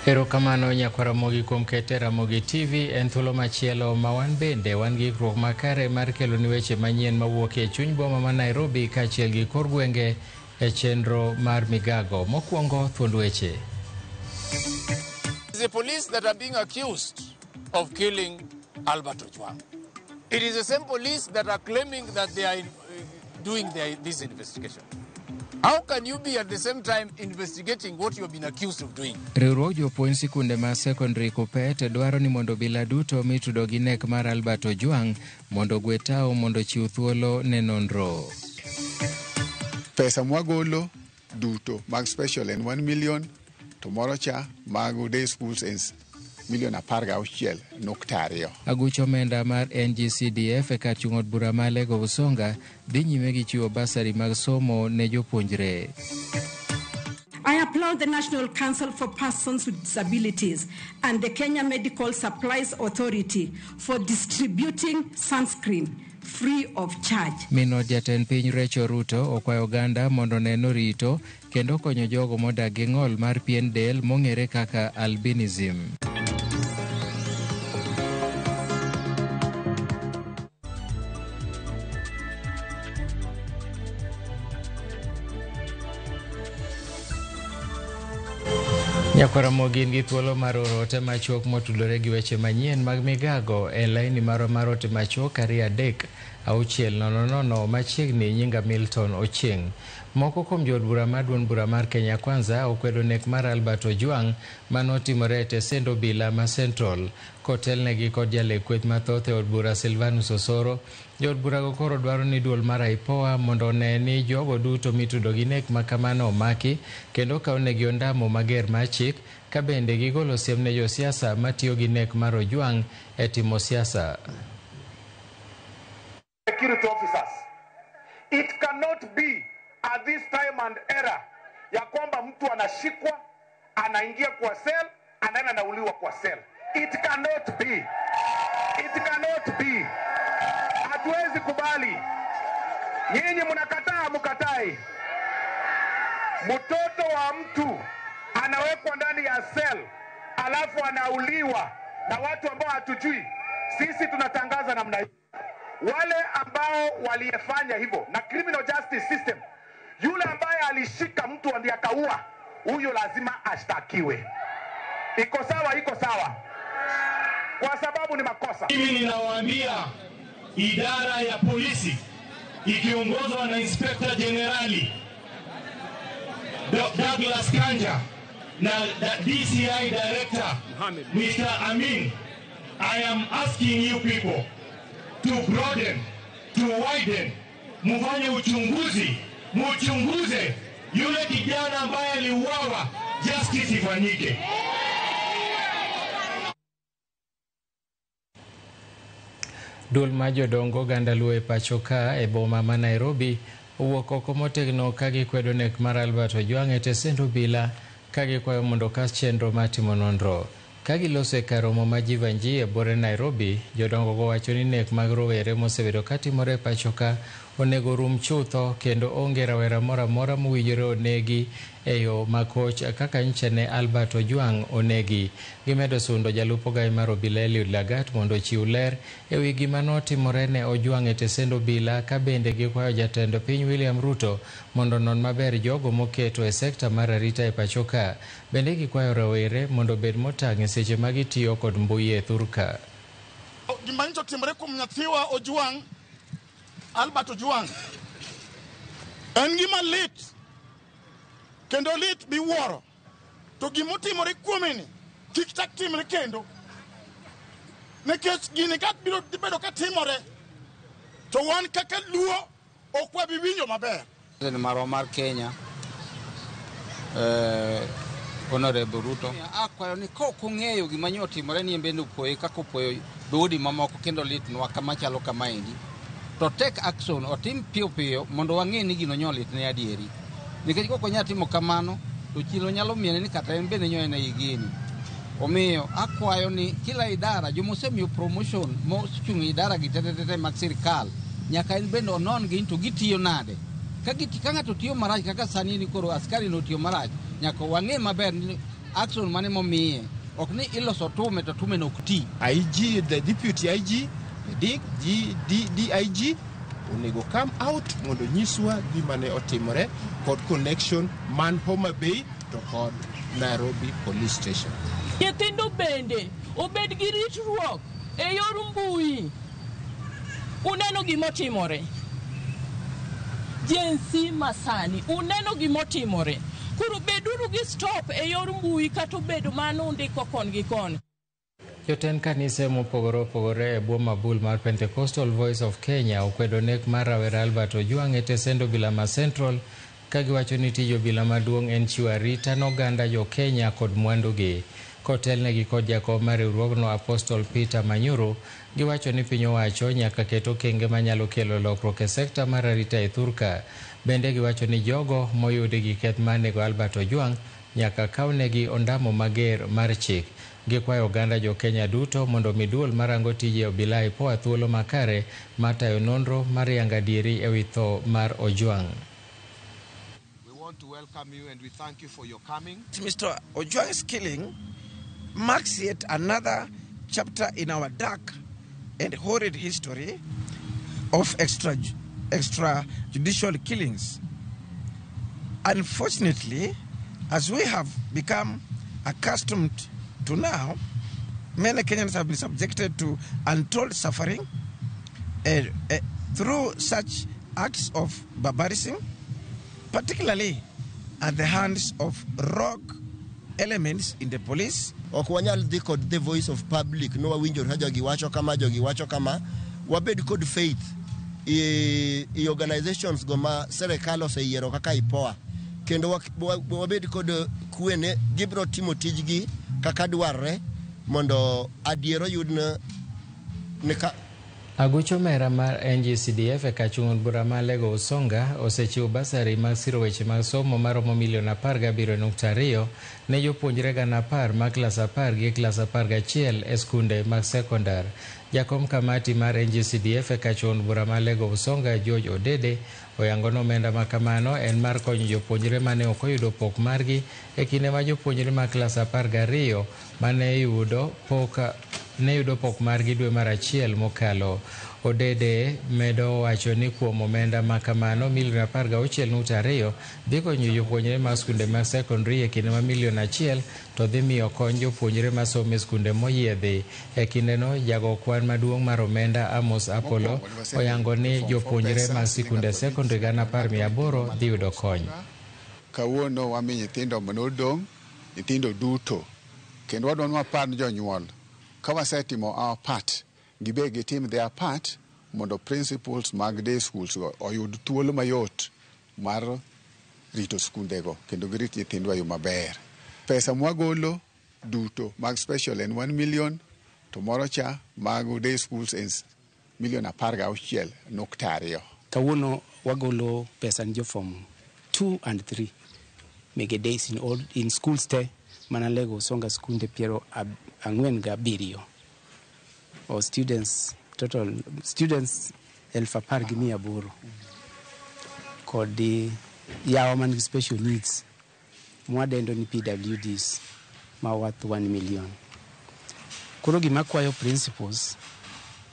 Erokamano nyakwar Ramogi kuom kete Ramogi TV en thuolo machielo ma wan bende wan gi ikruok makare mar keloni weche manyien mawuok e chuny boma ma Nairobi kaachiel gi kor gwenge e chenro mar Migago. Mokwongo thuond weche. The police that are being accused of killing Albert Ojwang. It is the same police that are claiming that they are doing this investigation. How can you be at the same time investigating what you have been accused of doing? Riwruog jopuonj sikunde ma sekondari KUPPET dwaro ni mondo obila duto mitudo gi nek mar Albert Ojwang mondo ogwe tao mondo ochiw thuolo ne nonro. Pesa mwagolo duto mag special en 1 million to moro cha mag day schools en milion 16.2. Aguch omenda mar NGCDF e kar chung' od bura ma Alego Usonga dhi nyime gi chiwo basari mag somo ne jopuonjre. I applaud the National Council for Persons with Disabilities and the Kenya Medical Supplies Authority for distributing sunscreen free of charge. Min od jatend piny Rachel Ruto okwayo oganda mondo one rito kendo konyo jogo modak gi ng'ol mar pien del mong'ere kaka albinism. Nyakwar Ramogi in gi thuolo mar oro ote machuok motudore gi weche manyien mag migago e laini marwa mar ote machuok 2 3 6 0 0 machiegni nyinga Milton Ochieng. Moko kuom jood bura mar duond bura mar Kenya Kwanza okwedo nek mar Albert Ojwang manotimore e tesend obila ma Central kotelnegi kod jalek kweth mathoth e od bura Silvanus Osoro. Jood burago koro dwaro ni duol mar IPOA mondo one ni jogo duto mitudo gi nek ma kamano omaki kendo okawnegi ondamo mager mar chik ka bende gigolo siem ne josiasa matiyo gi nek mar Ojwang e timo siasa. Security officers. It cannot be at this time and era ya kwamba mtu anashikwa, anaingia kwa cell, anaenda anauliwa kwa cell. It cannot be. It cannot be. Hatuwezi kubali. Nyinyi mnakataa, mkatai. Mtoto wa mtu anawekwa ndani ya cell alafu anauliwa na watu ambao hatujui. Sisi tunatangaza namna hii, wale ambao waliyefanya hivyo na criminal justice system, yule ambaye alishika mtu ndiye akaua, huyo lazima ashtakiwe. Iko sawa? Iko sawa, kwa sababu ni makosa. Mimi ninawaambia idara ya polisi ikiongozwa na Inspector Jenerali Douglas Kanja na DCI Director Mr. Amin, I am asking you people to broaden, to widen, mufanye uchunguzi, muchunguze yule kijana ambaye aliuawa, justice ifanyike. Duol mar jodongo oganda Luo e pacho ka e boma ma Nairobi owuok oko motegno ka gikwedo nek mar Albert Ojwang e tesend obila ka gikwayo mondo okas chenro mar timo nonro. Ka giloso e kar romo ma Jivanjee e buore Nairobi, jodongo go wacho ni nek mag rowere mosebedo katimore e pacho ka onego rum chutho kendo onge rawera moro amora mowinjore onegi e yo makoch kaka nyocha ne Albert Ojwang onegi. Gimedo sundo jalup ogai mar obila Eliud Lagat mondo ochiw ler e wi gima notimore ne Ojwang e tesend obila ka bende gikwayo jatend piny William Ruto mondo onon maber jogo moketo e sekta mar arita e pacho ka. Bende gikwayo rowere mondo obed motang' e seche ma gitiyo kod mbui e thurka. Gima nyocha otimore kuom nyathiwa Ojwang, Albert Ojwang, en gima lit kendo lit miwuoro. To gimotimore kuome ni kik chak timre kendo, nikech gini ka biro bedo ka timore to wan kaka Luo ok wabi winjo maber. President marwa mar Kenya, Honorable Ruto, akwayo ni ka ok ong'eyo gima nyo otimore ni en bende opoye kaka opoyo dhoudi mamoko kendo litnwa kama chalo kamaendi, to take action, otim piyo piyo mondo wang'e ni gino nyo litne adieri, nikech kok onyal timo kamano to chilo nyalo miene ni kata en bende nyo en ei gini. Omiyo akwayo ni kila idara jomosemiyo promotion mochung' e idara gi tete mag sirikal nyaka en bende onon gi to gitiyo nade. Ka ng'ato tiyo marach kaka sani ni koro askari no tiyo marach, nyaka wang'e maber ni Action mane momiye ok ni iloso tume to tume no ok ti. IG, the deputy IG, the D, D, DIG onego come out mondo nyiswa gima ne otimore kod connection man Homa Bay to kod Nairobi Police Station. Nyithindo bende obed gi ritruok e yor mbui. Uneno gimotimore. Gen Z masani, uneno gimotimore. Koro beduru gi stop e yor mbui kata obedo mano undiko kon gi koni. Jotend kanise mopogore opogore e bwo mabul mar Pentecostal Voice of Kenya okwedo nek mar rawera Albert Ojwang e tesend obila ma Central ka giwacho ni tij obila maduong' en chiwo arita ne oganda jo Kenya kod mwandugi. Kotelnegi kod jakom mar riwruogno Apostle Peter Manyuru, giwacho ni piny owacho nyaka ket okenge manyalo kelo lokruok e sekta mar arita e thurka. Bende giwacho ni jogo moyudi gi keth mar nego Albert Ojwang nyaka kawnegi ondamo mager mar chik. Gikwayo oganda jo Kenya duto mondo mi duol marango tije obila IPOA thuolo makare mar tayo nonro mar yango adieri ewi tho mar Ojwang. We want to welcome you and we thank you for your coming. Mr. Ojwang's killing marks yet another chapter in our dark and horrid history of extrajudicial killings. Unfortunately, as we have become accustomed to now, many Kenyans have been subjected to untold suffering through such acts of barbarism, particularly at the hands of rogue elements in the police. Ok wanyal dhi kod the voice of public no wawinjo ka jogi wacho kama, jogi wacho kama. Wabed kod faith i organizations go ma serikal oseyiero kaka IPOA, kendo wabed kod kwe ne gibiro timo tijgi kaka dwarre mondo adiera oyud ne ka. Aguch omera mar NGCDF e kachung' od bura ma Alego Usonga osechiwo basari mag siro weche mag somo maromo milion 17.2 ne jopuonjre 10,000 mag klas 10 gi klas 11 e skunde mag sekondar. Jakom kamati mar NGCDF e kachung' od bura ma Alego Usonga George Odede oyango ni omenda ma kamano en mar konyo jopuonjre mane ok oyudo pok margi e kinde ma jopuonjre mag klas 12 mane yudo pok ne yudo pok margi dwe mar achiel mokalo. Odede medo wacho ni kuom omenda ma kamano milion 16.2 dhi konyo jopuonjre mag skunde mag sekondari e kinde ma milion 1 to dhi miyo kony jopuonjre masomo e skunde moyiedhi. E kindeno jago kwan maduong' mar omenda Amos Apollo oyango ni jopuonjre mag sikunde sekondari 10,800 dhi yudo kony. Kawuono wami nyithindo manodong', nyithindo duto, kendo wadwa ni wapar ni jonyuol ka wasetimo our part, gibe gitim their part mondo principals mag day schools go oyud thuolo mayot mar rito skundego kendo girit nyithindwa e yo maber. Pesa mwagolo duto mag special en 1 million to moro cha mag day schools en milion 16.2. Kawuono wagolo pesa ni jo form 2 and 3 mege days in all in schools te mana Alego Usonga skunde 47 or students total students 10,800 kod yawa man gi special needs mwadendo ni PWDs ma worth 1 million. Koro gima kwayo principals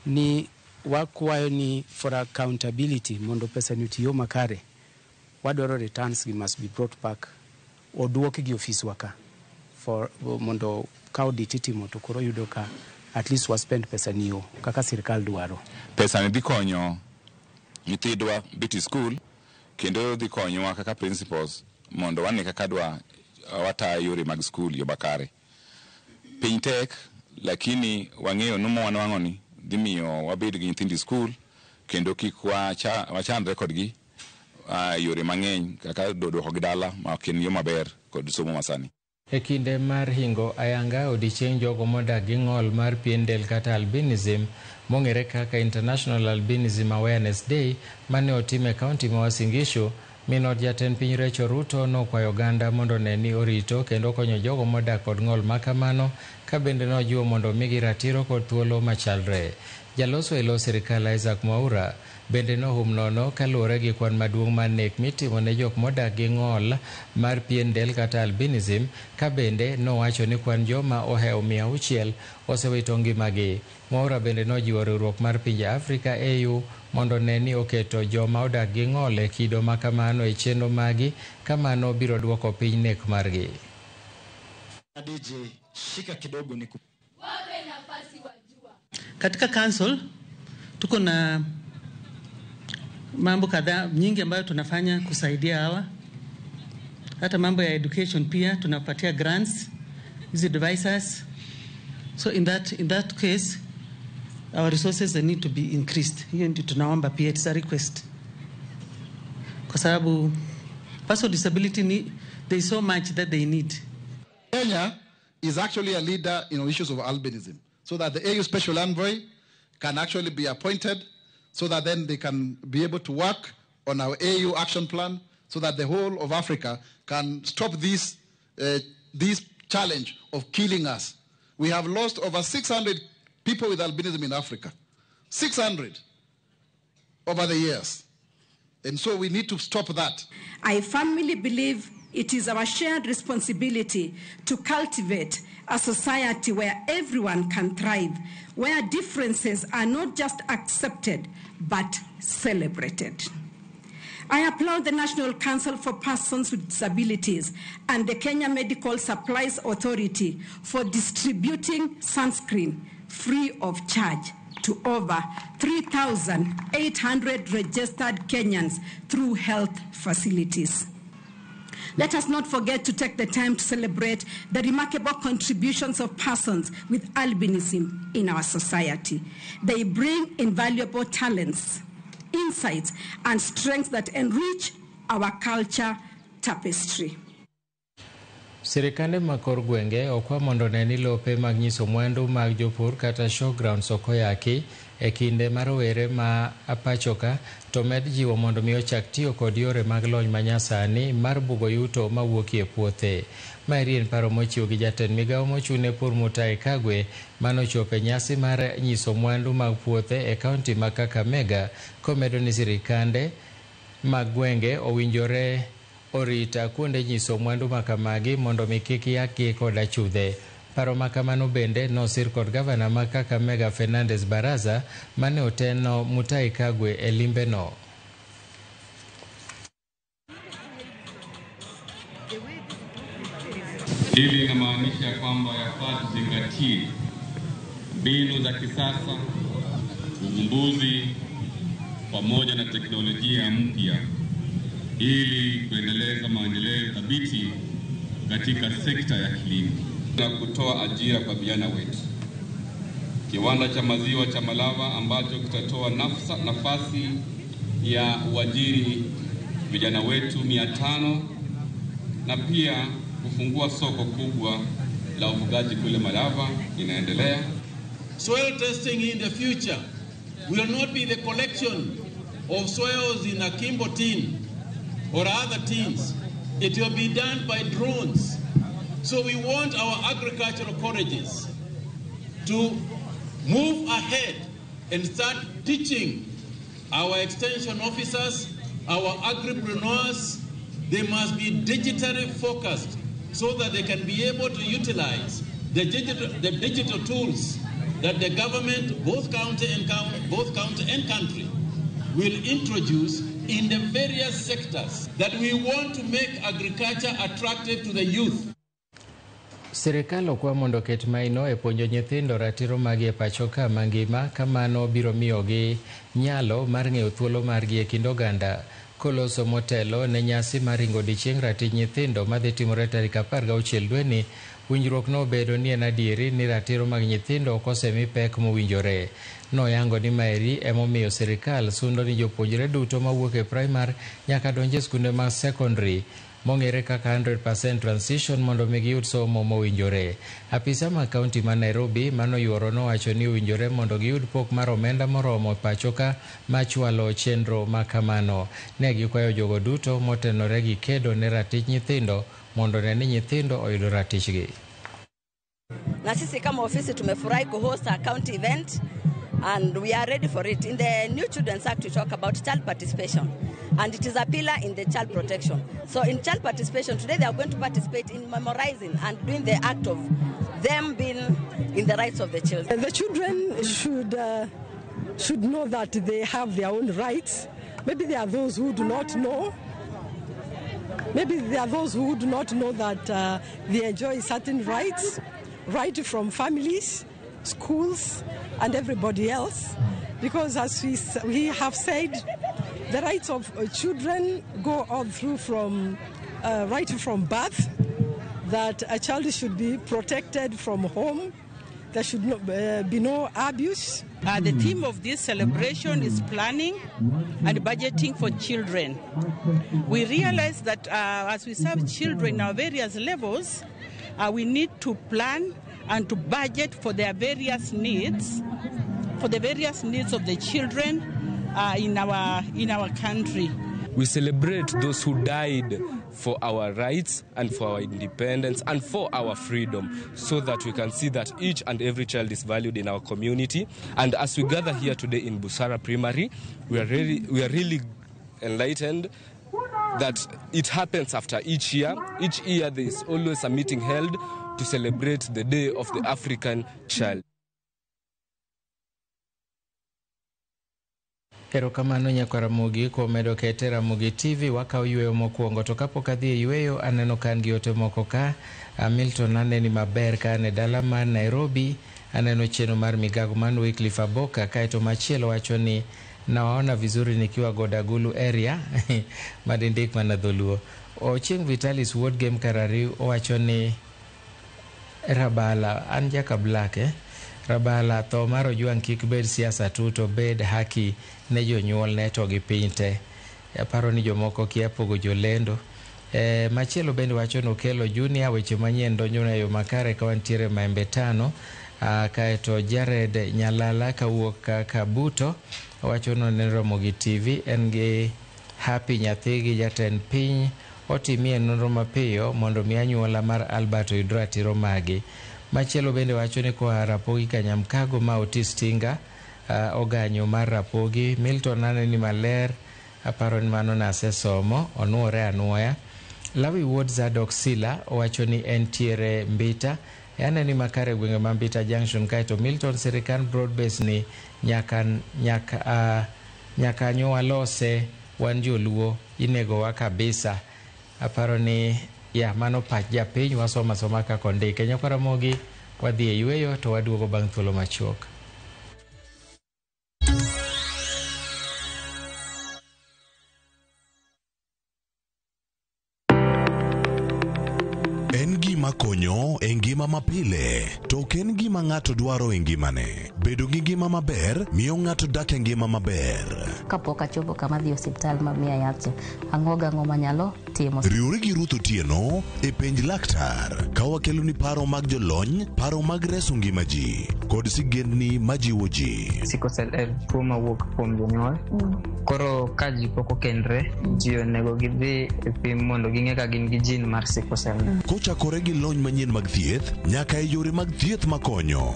ni wakwayo ni for accountability mondo pesa ni otiyo makare, wadwaro returns gi must be brought back, oduok gi ofiswa ka for mondo ka audit itimo to koro yudo ka at least wa spend pesa ni yo kaka sirikal dwaro. Pesa ni dhi konyo nyithindwa bet e skul kendo dhi konyowa kaka principals mondo wane kaka dwa watayo yore mag skul yo makare. Piny tek lakini wang'eyo ni mwanwang'o ni dhi miyo wabed gi nyithindo e skul kendo kik wachandre kodgi yore mang'eny kaka duokogi dala ma ok en yo maber kod somo masani. E kinde mar hingo ayanga odiechieng' jogo modak gi ng'ol mar pien del kata albinism mong'ere kaka International Albinism Awareness Day mane otim e kaunti ma Uasin Gishu, minot jatend piny Rachel Ruto nokwayo oganda mondo one ni orito kendo konyo jogo modak kod ng'ol ma kamano, ka bende nojiwo mondo omigi ratiro kod thuolo machalre. Jaloso e lo sirikal Isaac Mwaura bende nohum nono kaluwore gi kwan maduong' mar nek mitimo ne jok modak gi ng'ol mar pien del kata albinism, ka bende nowacho ni kwan joma ohewo 600 osewito ngimagi. Mwaura bende nojiwo riwruok mar pinje Afrika AU mondo ne ni oketo joma odak gi ng'ol e kido ma kamano e chenro magi, ka mano biro duoko piny nek margi. DJ, shika kidogo ni Katika council tuko na mambo kadhaa nyingi ambayo tunafanya kusaidia hawa. Hata mambo ya education pia tunapatia grants hizi devices. So in that case our resources they need to be increased. Hiyo ndio tunaomba pia, it's a request. Kwa sababu person disability need, there is so much that they need. Kenya is actually a leader in issues of albinism, so that the AU Special Envoy can actually be appointed, so that then they can be able to work on our AU action plan, so that the whole of Africa can stop this, this challenge of killing us. We have lost over 600 people with albinism in Africa, 600 over the years. And so we need to stop that. I firmly believe it is our shared responsibility to cultivate a society where everyone can thrive, where differences are not just accepted, but celebrated. I applaud the National Council for Persons with Disabilities and the Kenya Medical Supplies Authority for distributing sunscreen free of charge to over 3,800 registered Kenyans through health facilities. Let us not forget to take the time to celebrate the remarkable contributions of persons with albinism in our society. They bring invaluable talents, insights, and strengths that enrich our culture tapestry. Sirikande ma kor gwenge okwa mondo ne ni lope mag nyiso mwandu mag jopur kata showgrounds ok oyaki e kinde mar rowere ma pachoka, to med jiwo mondo mi ochak tiyo kod yore mag lony manyasani mar bugo yuto mawuok e puothe. Maeri en paro mochiw gi jatend migawo mochung' ne pur Mutahi Kagwe manochopo e nyasi mar nyiso mwandu mag puothe e kaunti ma Kakamega, komedo ni sirikande mag gwenge owinjore orita kuonde nyiso mwandu makamagi mondo mi kik yakgi kod achudhe. Paro makamano bende nosir kod gavana ma Kakamega Fernandes Baraza mane oteno Mutahi Kagwe e limbeno. Hili linamaanisha kwamba yafaa tuzingatie mbinu za kisasa, uvumbuzi pamoja na teknolojia mpya ili kuendeleza maendeleo thabiti katika sekta ya kilimo na kutoa ajira kwa vijana wetu. Kiwanda cha maziwa cha Malava ambacho kitatoa nafasi ya uajiri vijana wetu 500 na pia kufungua soko kubwa la ufugaji kule Malava inaendelea. Soil testing in the future will not be the collection of soils in a Kimbo tin or other tins. It will be done by drones. So we want our agricultural colleges to move ahead and start teaching our extension officers, our agripreneurs. They must be digitally focused so that they can be able to utilize the digital tools that the government, both county and country, will introduce in the various sectors that we want to make agriculture attractive to the youth. Sirikal okwa mondo oket maino e puonjo nyithindo ratiro magi e pacho ka mangima, kamano biro miyogi nyalo mar ng'eyo thuolo margi e kind oganda. Koloso motelo ne nyasi mar ringo odiechieng' ratich nyithindo madhi timore tarik 16 dweni, winjruok nobedo ni en adieri ni ratiro mag nyithindo ok osemi pek mowinjore. Noyango ni maeri emomiyo sirikal sundo ni jopuonjre duto mawuok e primar nyaka donj e skunde mag secondary mong'ere kaka 100% transition mondo mi giyud somo mowinjore. Apisa ma kaunti ma Nairobi manoyuoro nowacho ni owinjore mondo giyud pok mar omenda moromo pacho ka machwalo chenro ma kamano. Ne gikwayo jogo duto motenore gi kedo ne ratich nyithindo mondo ne ni nyithindo oyudo ratichgi. Na sisi kama ofisi tumefurahi kuhost a county event And we are ready for it. In the new Children's Act, we talk about child participation, and it is a pillar in the child protection. So in child participation, today they are going to participate in memorizing and doing the act of them being in the rights of the children. The children should know that they have their own rights. Maybe there are those who do not know. Maybe there are those who do not know that they enjoy certain rights, right from families, schools, and everybody else. Because as we have said, the rights of children go all through from right from birth, that a child should be protected from home. There should not, be no abuse. The theme of this celebration is planning and budgeting for children. We realize that as we serve children in our various levels, we need to plan and to budget for their various needs, for the various needs of the children in our country. We celebrate those who died for our rights and for our independence and for our freedom, so that we can see that each and every child is valued in our community. And as we gather here today in Busara Primary, we are really enlightened that it happens after each year. Each year there is always a meeting held to celebrate the Day of the African Child. Erokamano nyakwar Ramogi kuom medo kete Ramogi TV. Wakawo yweyo mokwongo, to kapok adhi e yweyo aneno ka an gi ote moko ka. Milton aneni maber ka an e dala mar Nairobi. Aneno chenro mar migago man Wycliffe Aboka. Kaeto machielo wacho ni nawaona vizuri nikiwa Godagulu area madindik mana dholuo. Ochieng Vitalis Wuod Game Karariu owacho ni Rabala, an jaka black Rabala, tho mar Ojwang kik bed siasa tu, to bed haki ne jonyuolne to gi piny te. Aparo ni jomoko kia pogo jolendo. Machielo bende wacho ni Okello Junior, weche manyien donjona e yo makare ka wantiere Maembe 5. Kaeto Jared Nyalala kawuok Kabuto wacho ni oneno Ramogi TV, en gi happy nyathi gi jatend piny otimie nonro mapiyo mondo mi anyuola mar Albert oyud ratiro magi. Machielo bende wacho ni koa Rapogi Kanyamkago ma Otis Tinga oganyo mar Rapogi. Milton aneni maler, aparo ni mano nasesomo, onuore anuoya. Lawi Wuod Zadok Sila owacho ni entiere Mbita, aneni makare gwenge ma Mbita Junction. Kaeto Milton sirikal broadbase ni nyaka nyo walose wan joluo inegowa kabisa. Aparo ni ya mano pach japiny, wasoma soma kaka ondike. Nyakwar Ramogi, wadhi e yweyo to waduogo bang' thuolo machuok. En gima konyo e ngima mapile, to ok en gima ng'ato dwaro e ngimane. Bedo gi ngima maber miyo ng'ato dak e ngima maber. Kapok achopo kama dhi osiptal ma miya yath, ang'o gang'o manyalo timo. Riwri gi Ruth Otieno e Penj Laktar ka wakeloni paro mag jolony, paro mag reso ngima ji, kod sigendni majiwo ji. Sickle cell en tuo mawuok kuom jonyuol. Koro ka ji pok okendre, ji onego gidhi e pim mondo ging'e ka gin gi gene mar sickle cell. Kochakore gi lony manyien mag thieth nyaka e yore mag thieth makonyo,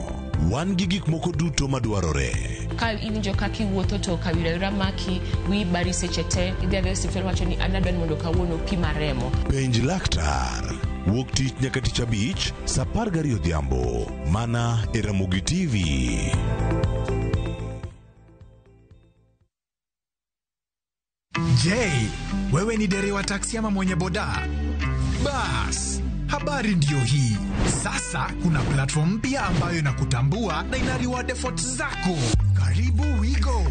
wan gi gik moko duto madwarore. Ka iwinjo kaka iwuotho to kawira maki, wiyi bari seche te, idhi adhiya e osiptal wacho ni an adwa ni mondo kawuono pima remo. Penj Laktar wuok tich nyaka tich abich saa 12 odhiambo mana e Ramogi TV. Je, wewe ni dereva taksi ama mwenye boda? Bas, habari ndiyo hii. Sasa kuna platform mpya ambayo inakutambua na ina reward efforts zako. Karibu WeGo.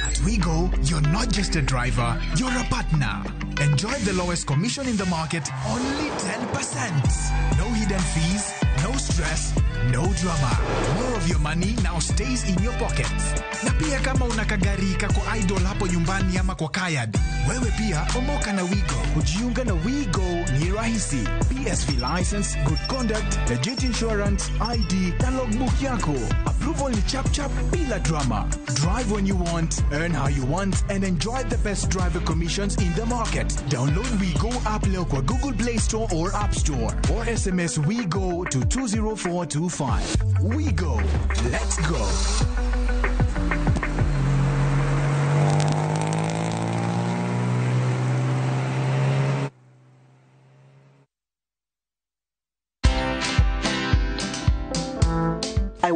At WeGo, you're not just a driver, you're a partner. Enjoy the lowest commission in the market, only 10%. No hidden fees, no stress, no drama. More of your money now stays in your pocket. Na pia kama una kagari kako idle hapo nyumbani ama kwa kayad, wewe pia omoka na WeGo. Kujiunga na WeGo ni rahisi. PSV license, good conduct, legit insurance, ID na logbook yako. Approval ni chap chap bila drama. Drive when you want, earn how you want, and enjoy the best driver commissions in the market. Download WeGo app leo kwa Google Play Store or App Store, or SMS WeGo to 20425. WeGo. Let's go.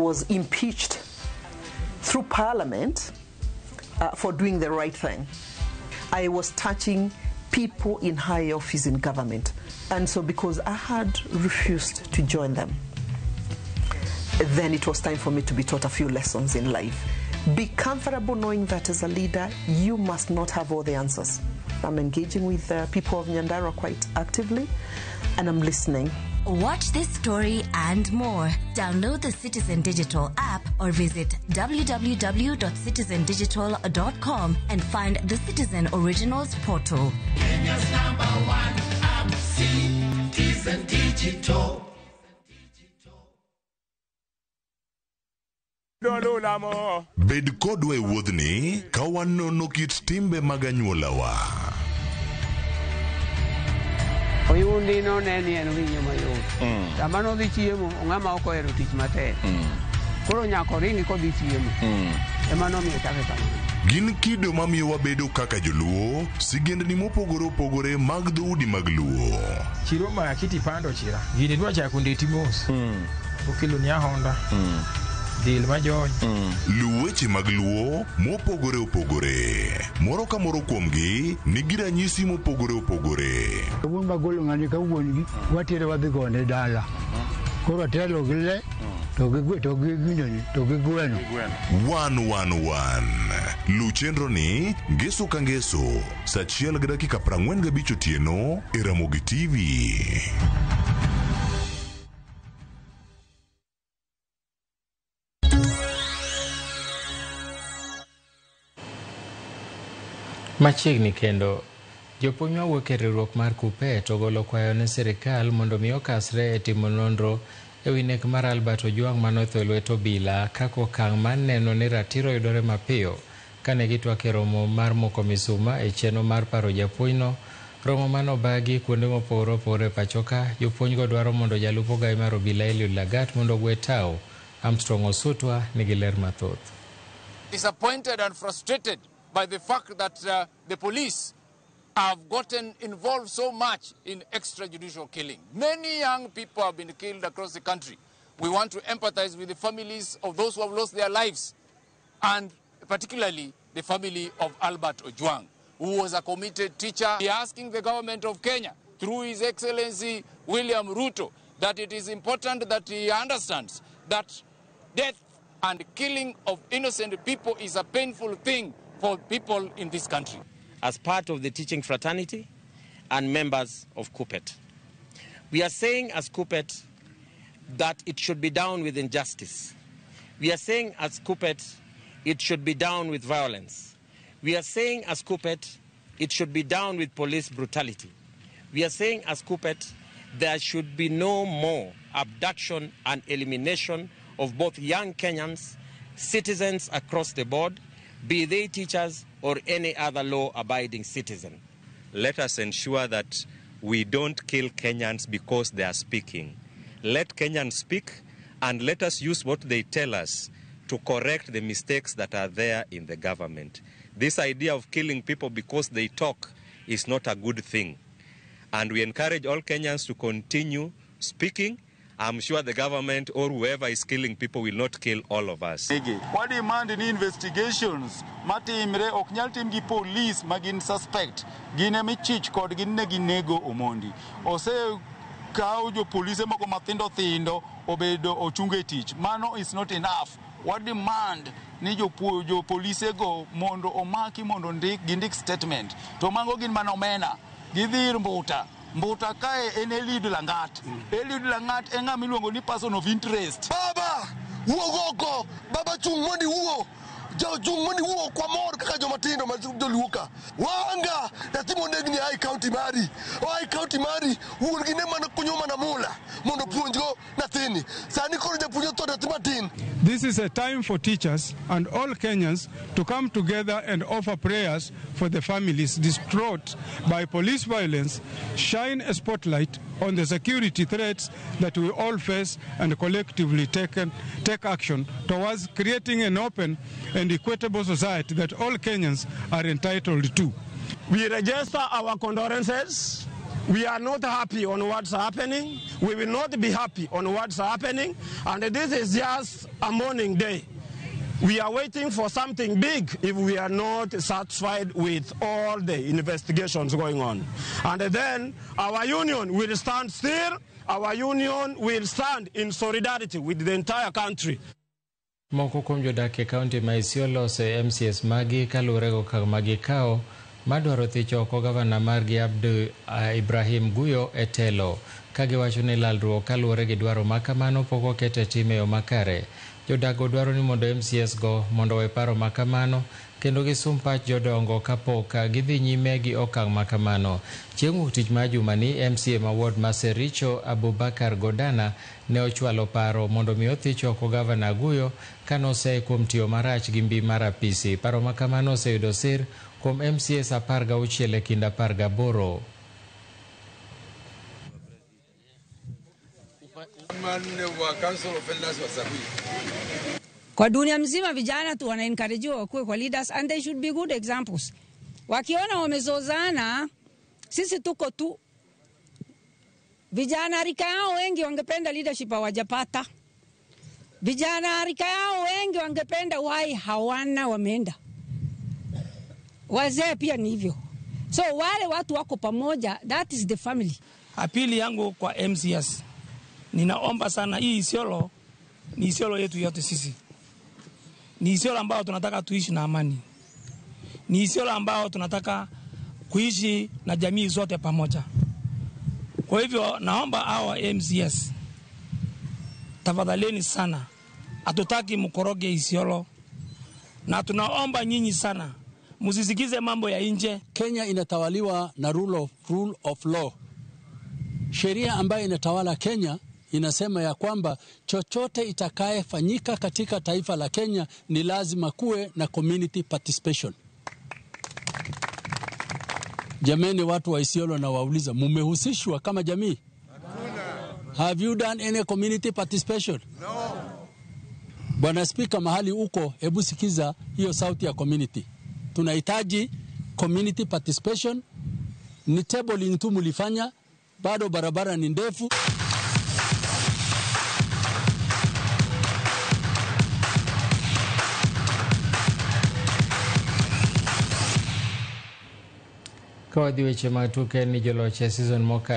was impeached through parliament for doing the right thing. I was touching people in high office in government. And so because I had refused to join them, then it was time for me to be taught a few lessons in life. Be comfortable knowing that as a leader, you must not have all the answers. I'm engaging with the people of Nyandarua quite actively, and I'm listening. Watch this story and more. Download the Citizen Digital app or visit www.citizendigital.com and find the Citizen Originals portal. Kenya's number one app, Citizen Digital. Bed kodwa e wuodhni ka wanono kit timbe mag anyuolawa. Oyundi none ni en winyo mayot. Sama nodhi chiemo, ng'ama ok ohero tich matek. Koro nyaka oringi kodhi chiemo. Ema nomiyo chake kamano. Gin kido mamiyo wabedo kaka joluo, sigendni mopogore opogore mag dhoudi mag luo. Chiro ma kiti pando chira. Gini dwa chako ndeti mos. Okelo ni ahonda. Dil majony. Luw weche mag luo mopogore opogore. Moro ka moro kuomgi nigi ranyisi mopogore opogore. Wuon magolo ng'ani ka wuon gi watere wadhi gone dala. Koro atelo gi le to gi to gi gineni to gi gweno. 111. Luw chenro ni ngeso ka ngeso saa 1:45 otieno e Ramogi TV. Machiegni kendo, jopuonj mawuok e riwruok mar KUPPET ogolo kwayo ne sirikal mondo mi okasre e timo nonro e wi nek mar Albert Ojwang manotho e lwet obila kaka okang' mar neno ni ratiro yudore mapiyo kane gitwak e romo mar moko misuma e chenro mar paro japuonjno. Romo manobagi kuonde mopogore opogore e pachoka. Jopuonjgo dwaro mondo jalup ogai mar obila Eliud Lagat mondo ogwe tao. Armstrong Osutwa nigi ler mathoth. Disappointed and frustrated by the fact that the police have gotten involved so much in extrajudicial killing. Many young people have been killed across the country. We want to empathize with the families of those who have lost their lives, and particularly the family of Albert Ojwang, who was a committed teacher. We are asking the government of Kenya, through His Excellency William Ruto, that it is important that he understands that death and killing of innocent people is a painful thing for people in this country. As part of the teaching fraternity and members of KUPPET, we are saying as KUPPET that it should be down with injustice. We are saying as KUPPET it should be down with violence. We are saying as KUPPET it should be down with police brutality. We are saying as KUPPET there should be no more abduction and elimination of both young Kenyans, citizens across the board, be they teachers or any other law-abiding citizen. Let us ensure that we don't kill Kenyans because they are speaking. Let Kenyans speak, and let us use what they tell us to correct the mistakes that are there in the government. This idea of killing people because they talk is not a good thing. And we encourage all Kenyans to continue speaking. I'm sure the government or whoever is killing people will not kill all of us. Wa demand ni investigations matimre ok nyal tim gi police magin suspect gin ema ichich kodgi ne ginego Omondi. Ose kaw jo polise moko mathindo thindo obedo ochung e tich. Mano is not enough. Wa demand ni jo polise go mondo omaki mondo gindik statement. To mago gin mana omena. Gidhi ir Mbuta. Mbuta kae en Eliud Langat. Eliud Langat en ng'ama iluongo ni person of interest. Baba, wuog oko. Baba chung' mondo iwuo. Chung' mondo iwuo kwa mor kaka joma tindo ma joluo ka. Wanga, nyathi monegni a e county mari. Oa e county mari, wuon gi ne mana kunyo mana mula mondo opuonjgo nyathini. Sani koro japuonj otho nyathi matin. This is a time for teachers and all Kenyans to come together and offer prayers for the families distraught by police violence, shine a spotlight on the security threats that we all face, and collectively take action towards creating an open and equitable society that all Kenyans are entitled to. We register our condolences We are not happy on what's happening. We will not be happy on what's happening. And this is just a mourning day. We are waiting for something big if we are not satisfied with all the investigations going on. And then our union will stand still. Our union will stand in solidarity with the entire country. Moko kuom jodak e kaunti ma Isiolo ose MCAs magi kaluwore gi okang' ma gikawo madwaro thicho oko gavana margi Abdi Ibrahim Guyo e telo ka giwacho ni lalruok kaluwore gi dwaro ma kamano pok oket e tim e yo makare. Jodak go dwaro ni mondo MCAs go mondo owe paro ma kamano kendo gisum pach jodongo kapok gidhi nyime gi okang' ma kamano. Chieng' wuok tich mar jumani, MCA ma ward ma Sericho Abubakar Godana ne ochwalo paro mondo mi othich oko gavana Guyo kanoseye kuom tiyo marach gi mbi mar apisi. Paro ma kamano oseyudo sir kuom MCAs 16 e kind 18. Wa Council of Elders wa Sabui. Kwa dunia mzima vijana tu wanaencouragewa wakuwe kwa leaders and they should be good examples. Wakiona wamezozana, sisi tuko tu. Vijana rika yao wengi wangependa leadership hawajapata. Vijana rika yao wengi wangependa uhai hawana, wameenda. Wazee pia ni hivyo. So wale watu wako pamoja, that is the family. Appeal yangu kwa MCAs, ninaomba sana, hii Isiolo ni Isiolo yetu yote sisi. Ni Isiolo ambao tunataka tuishi na amani. Ni Isiolo ambao tunataka kuishi na jamii zote pamoja. Kwa hivyo naomba hawa MCAs, tafadhaleni sana, hatutaki mkoroge Isiolo, na tunaomba nyinyi sana msisikize mambo ya nje. Kenya inatawaliwa na rule of law. Sheria ambayo inatawala Kenya inasema ya kwamba chochote itakayefanyika katika taifa la Kenya ni lazima kuwe na community participation. Jameni, watu wa Isiolo nawauliza, mumehusishwa kama jamii? Have you done any community participation? No. Bwana Spika, mahali uko, hebu sikiza hiyo sauti ya community. Tunahitaji community participation. Ni tabling tu mulifanya, bado barabara ni ndefu. Ka wadhi weche mag tuke ni joloch e season mokalo.